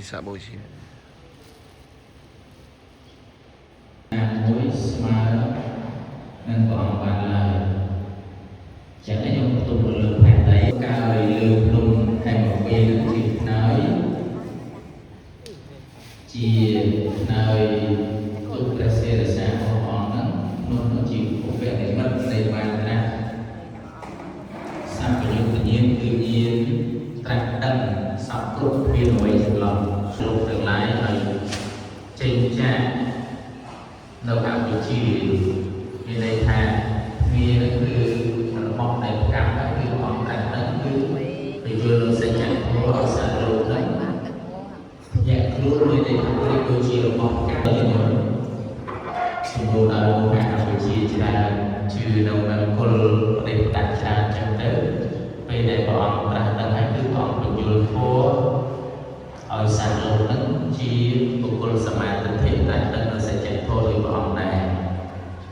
វិសាខបូជា ណាមួយស្មើនឹងព្រះអង្គបានឡើយចឹងឯងខ្ញុំផ្ទុំទៅលើផែនដីកាយលើភ្នំហេមវេនឹងជាខ្នើយជាខ្នើយទុព្រះសិរសារបស់ព្រះអង្គហ្នឹងភ្នំនោះជាឧបនិមិត្តនៃបានត្រាស់សម្បយុទ្ធញាណគឺញាណត្រាស់ដឹងសពគ្រប់គ្មានអ្វីចន្លោះលោកទាំងឡាយឲ្យចេញចាក នៅកម្ពុជាមានន័យថាវាគឺរបស់ដែលកម្មហ្នឹងគឺអង្គតែហ្នឹងគឺពយល់សច្ចធម៌អសរលោកហ្នឹងញាក់ខ្លួនមានន័យថាវាដូចជារបស់កម្មខ្ញុំសម្បូរដោយមហាកម្ពុជាច្រើនជឿនៅមង្គលប្រទេសតាច្រើនចឹងទៅពេលដែលព្រះអង្គត្រាស់ដឹងហើយគឺព្រះអង្គពយល់ធម៌ឲ្យសត្វលោកហ្នឹង